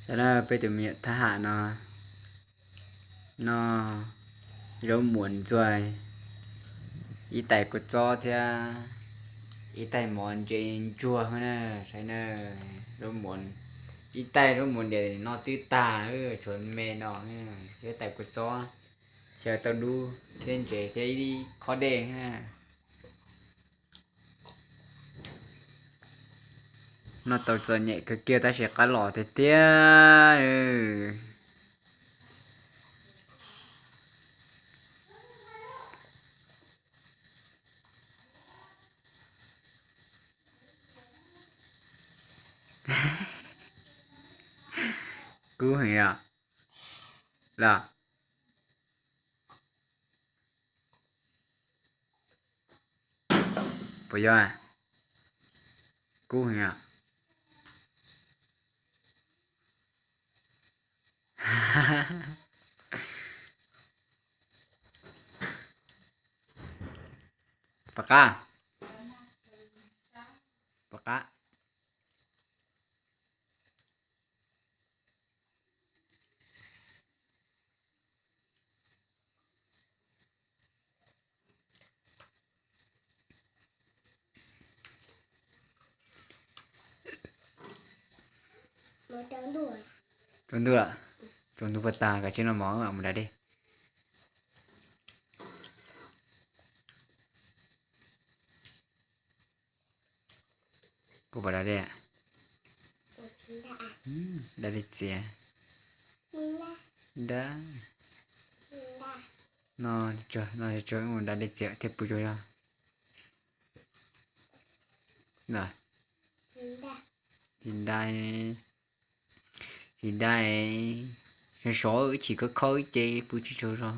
Saib na, peb tus me nyuam thab ham no noj zaub muas ntxuag, ib tais kua txob thiab ib tais mov ntse ntsuag na. Saib na, zaub muas, ib tais zaub muas ntias noj twb tag, tshuav me no, ib tais kua txob, xyaw tau dub thiab ntses thiab ib khob dej na. Noj tau txom nyem kawg kiag tab sis qab los tiag tiag. Kub heev yom. Los, puas yog? Kub heev yom. Puas qab? Puas qab? Tsaus ntuj, tsaus ntuj puas tag, kav tsij noj mov mus da dej. Kuv puas da dej? Da dej txias. Da. No, no tsuag mus da dej txias thiaj pw tsaug zog. Tsis da, tsis da, sov sov ib chim khob khob ib ce pw tsis tsaug zog.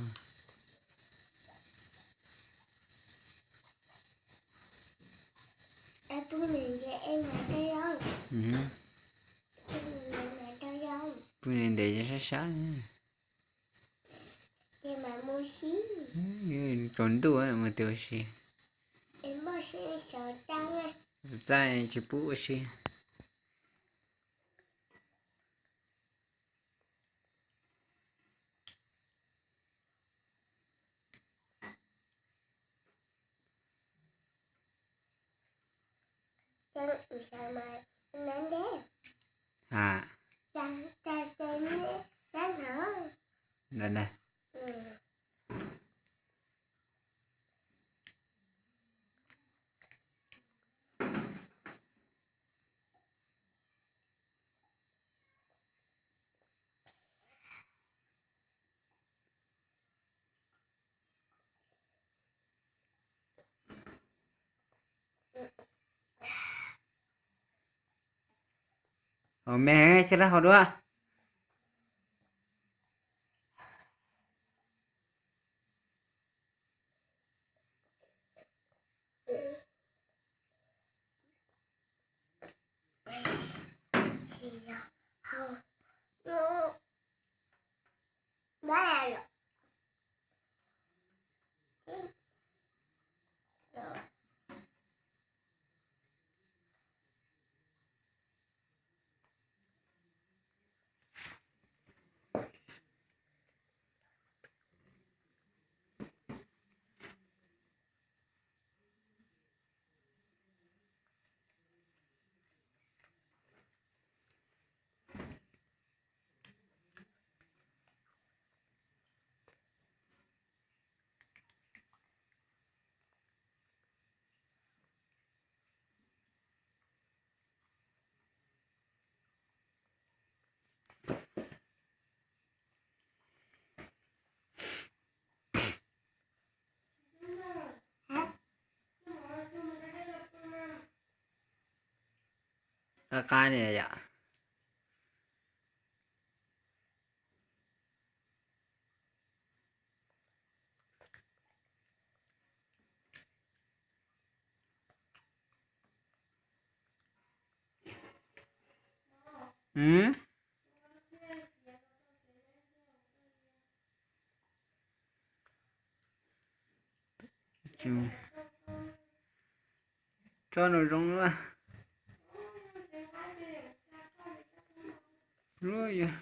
Pw ntev ntev sab sab. Tsaus ntuj mus twb ua si. Txaij tsis pub ua si. Haus me thiab lawm, haus dua. Qab qab ne yom. Tso nws zoo na. Ua yog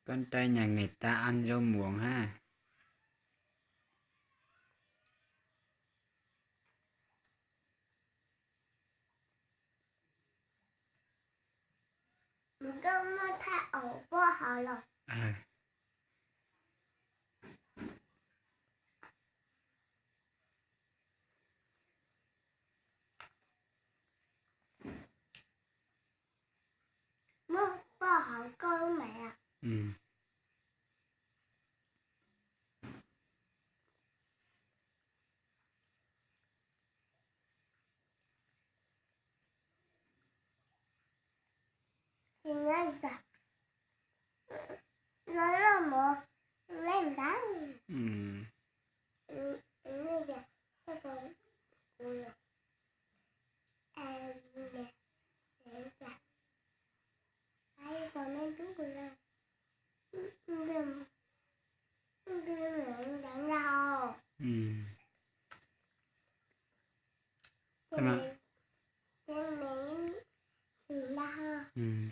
Con trai nhà người ta ăn rau muống ha. Nkauj muaj thaj aus poj hauv los? Muaj poj hauv koj lub mas.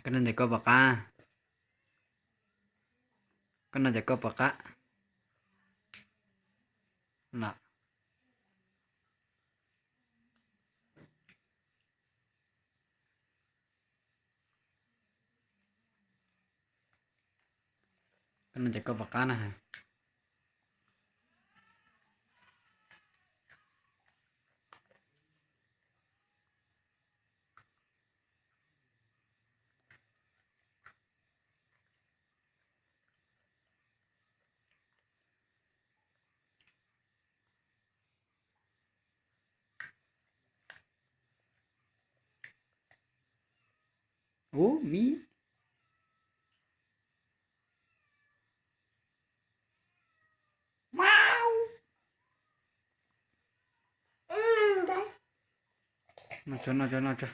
Koj noj ntawm koj puas qab? Koj noj ntawm koj puas qab? Koj noj ntawm koj puas qab na? Ub, mib. Noj tso, noj tso, noj tso.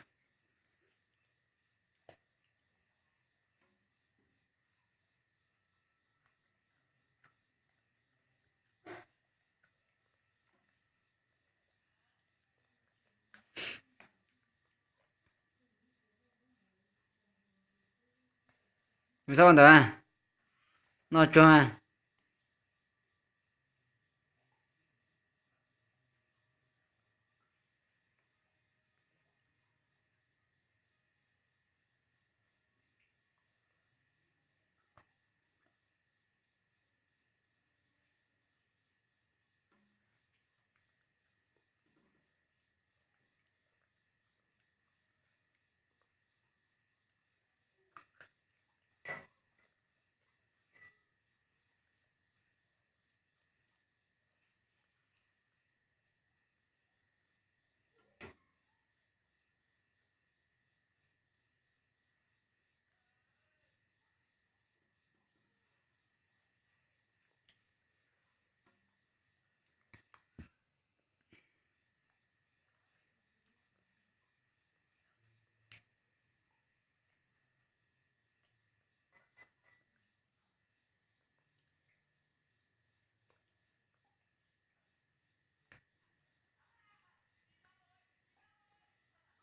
Mus txhob ua ntawd, noj tsuag.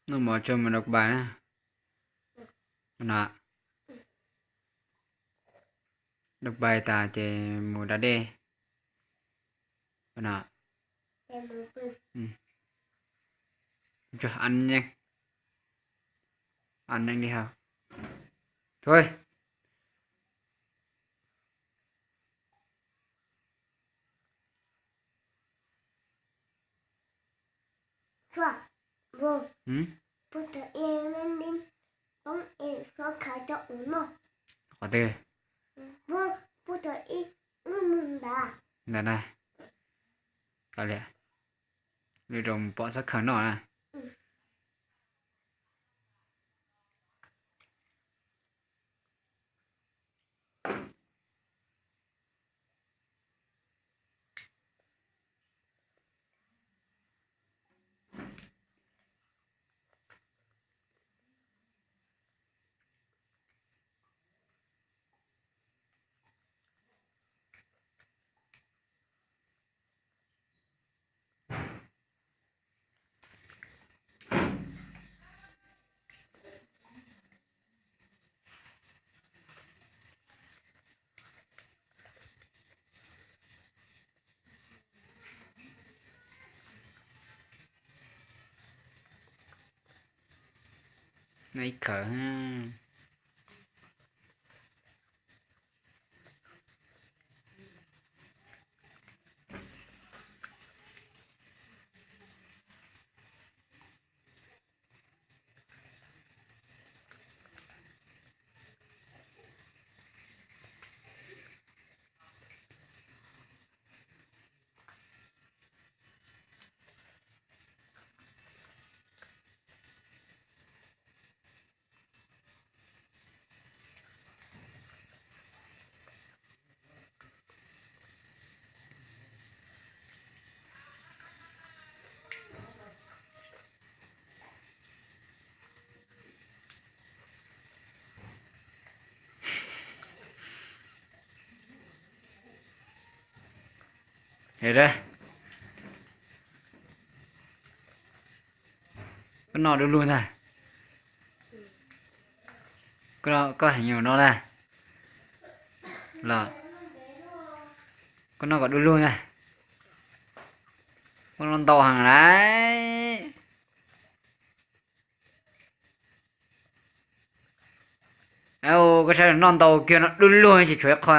Noj mov tso mus đọc bài na. Đọc bài tas ces mus da dej. Ăn, ăn nhanh đi học thôi. Qhov twg? Ntawm na, lwm zaus pom xab khaws noj na. Noj ib khawv. Koj noj du lug ntag. Koj heev nyuam no na. Los koj noj kom du lug na. Koj noj ntau heev lawm. Koj saib noj ntau kiag no du lug tsis tshuav ib qho.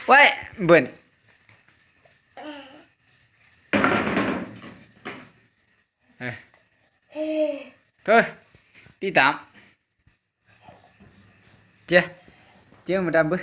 Ua npawm. Tij tam. Cia, cia mus da npwb.